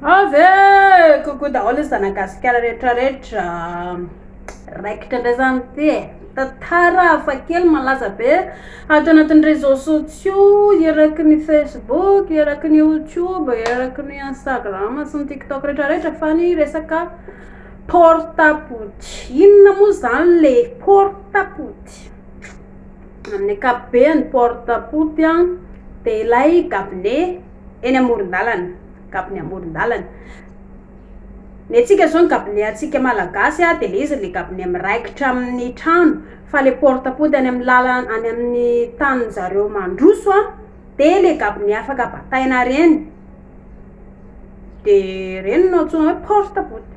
Avy e! Coucou daholo ny zanak'Gasikara rehetra rehetra. Raikitra indray zany ity e. Tantara hafakely malaza be ato anatin'ny réseaux sociaux, eraky ny Facebook, eraky ny YouTube, eraky ny Instagram sy ny TikTok rehetra rehetra fa ny resaka porte à poty. Inona moa zany le porte à poty? Amin'ny ankapobeny porte à poty dia ilay gabone eny amoron-dalana, gabone amoron-dalana. Ny antsika zao ny gabone antsika malagasy a de le izy le gabone miraikitra amin'ny trano fa le porte pody any amin'ny lalana any amin'ny tanin-jareo mandroso a de le gabone afaka bataina reny, de reny no antsoina hoe porte pody.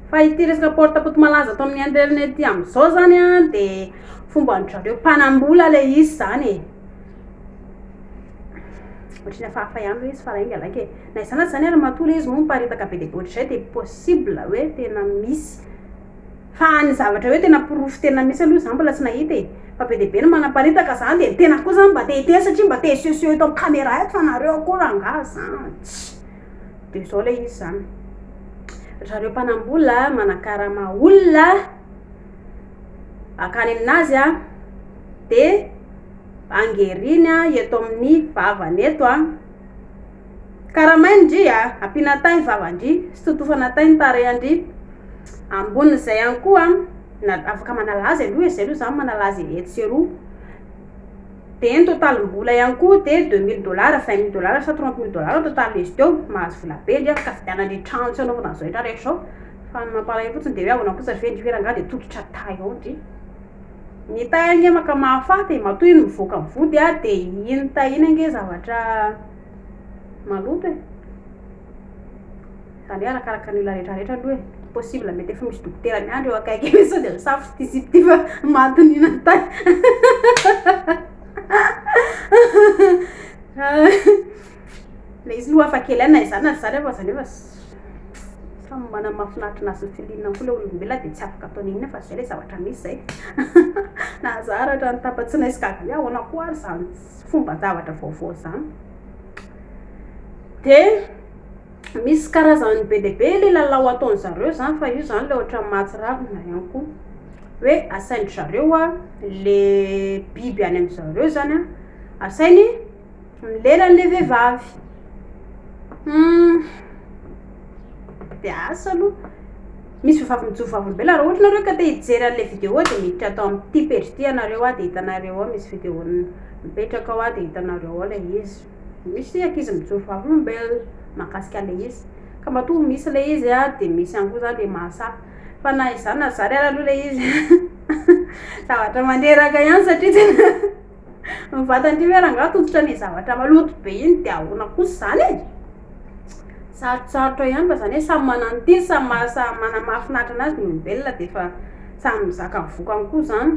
Fa ity resaka porte pody malaza ato amin'ny internet ity am'zao zany a de fomban-dry zareo mpanam-bola le izy zany e. Ohatran'ny hafahafa ihany le izy fa rainga laika e. Na izany na tsy izany ary matoa le izy moa miparitaka be dia be ohatr'izay dia possible hoe tena misy. Fa ny zavatra hoe tena porofo tena misy aloha za mbola tsy nahita e. Fa be dia be ny manaparitaka zany dia ny tena koa zany mba te hiteny satria mba te hisehoseho eto amin'ny caméra eto fa nareo akory angaha zany tsy. Dia izao le izy zany. Ry zareo mpanam-bola manakarama olona hakany aminazy a dia angeriny eto amin'ny vavany eto a. Karamainy ndry a, ampiana tay ny vavan-dry sy totofana tay ny tarehan-dry. Ambonin'izay ihany koa, na afaka manala azy aloha e, zay aloha zany manala azy etsy sy eroa. Dia ny totalim-bola ihany koa dia 2000 dollars, 20000 dollars sa 30000 dollars ny totalin'izy teo. Mahazo vola be ndry afaka vidianana trano sy anaovana an'izao rehetra rehetra izao. Fa ny mampalahelo fotsiny dia hoe ahoana kosa ve ndry hoe rangahy dia tototra tay ao ndry. Ny tay ange maka mahafaty e, matoa iny mivoaka amin'ny vody a, dia iny tay iny ange zavatra maloto e. Izany hoe arakaraka ny olona rehetra rehetra aloha e. Possible mety efa misy dokotera miandry eo akaiky eo sao dia misafotra ity sipa ity fa maty nihinana tay. Ilay izy aloha hafakely ihany na izany na tsy izany fa izany hoe fa samy manana ny mahafinaritra anazy ny feeling koa ilay olombelona dia tsy afaka atao n'inona fa izay ilay zavatra misy izay. Nahazara hatramin'ny tapa-tsinay sy gaga hoe ahoana koa ary izany fomban-javatra vaovao izany. Dia misy karazany be dia be ilay lalao ataon-dry zareo izany fa io izany ilay ohatran'ny mahatsiravina ihany koa. Hoe asain-dry zareo ilay biby any amin-dry zareo izany an, asainy milela an'ilay vehivavy. Dia asa aloha. Misy vehivavy mijoro vavolombelona raha ohatra nareo ka te hijery an'ilay vidéo dia miditra ato amin'ity pejy ity ianareo dia hitanareo ao misy vidéo mipetraka ao dia hitanareo ao ilay izy. Misy ankizy mijoro vavolombelona mahakasika an'ilay izy. Ka matoa misy ilay izy dia misy ihany koa izany ilay mahasahy. Fa na izany na izany ary aloha ilay izy zavatra mandreraka ihany satria tena ny vatandry hoe rangahy tototra ny zavatra maloto be iny dia ahoana kosa izany e? Sarotsarotra ihany fa izany hoe samy manana ny tiany, samy maha- samy manana ny mahafinaritra anazy ny olombelona dia efa samy mizaka ny vokany koa izany.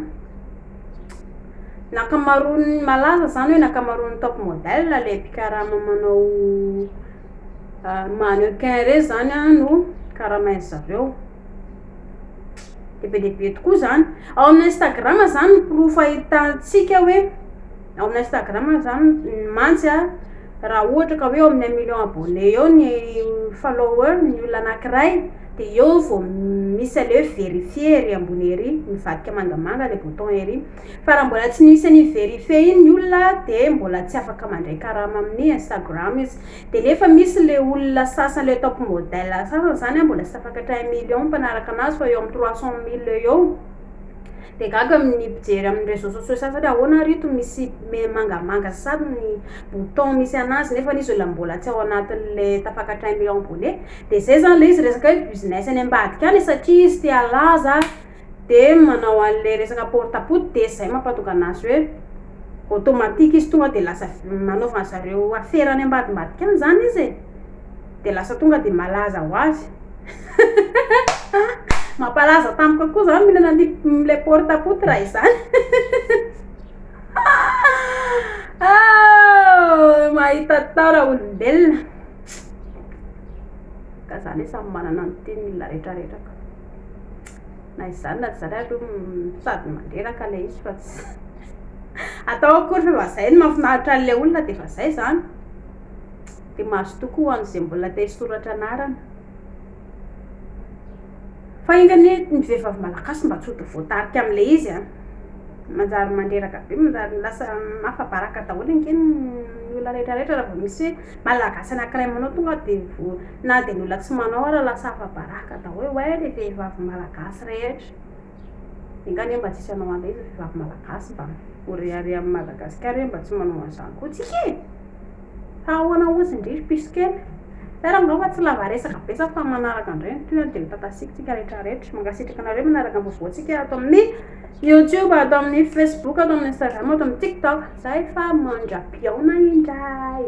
Ny ankamaroan'ny malaza izany hoe ny ankamaroan'ny top model ilay mpikarama manao mannequin ireny izany an no karamain-dry zareo. Dia be dia be tokoa izany. Ao amin'ny Instagram izany ny porofo ahitantsika hoe ao amin'ny Instagram izany mantsy an, raha ohatra ka hoe eo amin'ny un million abonné eo ny follower, ny olona anankiray, dia eo vao misy an'ilay hoe verifier ery ambony ery, mivadika mangamanga ilay bouton ery. Fa raha mbola tsy nisy an'iny verifier iny ny olona dia mbola tsy afaka mandray karama amin'ny Instagram izy. Dia nefa misy le olona sasany le top model sasany zany an mbola tsy tafakatra un million mpanaraka anazy fa eo amin'ny 300 mille eo. Dia gaga ny mpijery amin'ny réseaux sociaux sasany hoe ahoana ary ito misy mangamanga sasany ny bouton misy anazy nefa izy olona mbola tsy ao anatin'le tafakatra un million abonné. Dia zay zany le izy resaka hoe business any ambadika any satria izy te halaza dia manao an'le resaka porte à porte dia zay mampatonga anazy hoe automatique izy tonga dia lasa manaovana zareo afera any ambadimbadika any zany izy e. Dia lasa tonga dia malaza ho azy. Mampalaza tampoka koa zany mihinana an'ilay porte à porte raha izany. Mahita tara olombelona. Ka zany hoe samy manana ny tiany ny olona rehetra rehetra ka. Na izany na tsy izany aloha sady mandreraka ilay izy fa tsy atao akory fa efa zay no mahafinaritra an'ilay olona dia efa zay zany. Dia mazotoa koa ho an'izay mbola te hisoratra anarana. Fa enga anie ny vehivavy malagasy mba tsy ho voatarika amin'ilay izy an! Manjary mandreraka be, manjary lasa afa-baraka daholo ange ny olona rehetra rehetra raha vao misy hoe malagasy anankiray manao tonga dia vo- na dia ny olona tsy manao ara lasa afa-baraka daholo hoe ilay vehivavy malagasy rehetra. Enga anie mba tsisy hanao an'ilay izy ny vehivavy malagasy mba ho reharehan'i Madagasikara hoe mba tsy manao an'izany koa tsika e! Fa ahoana hozy ndry ry piso kely? Tsara angamba fa tsy lava resaka be za fa manaraka indray ny tohiny dia mitatasiaka tsika rehetra rehetra. Mankasitraka anareo manaraka ny vaovaontsika ato amin'ny YouTube, ato amin'ny Facebook, ato amin'ny Instagram, ato amin'ny TikTok. Zay fa mandra-pihaona indray.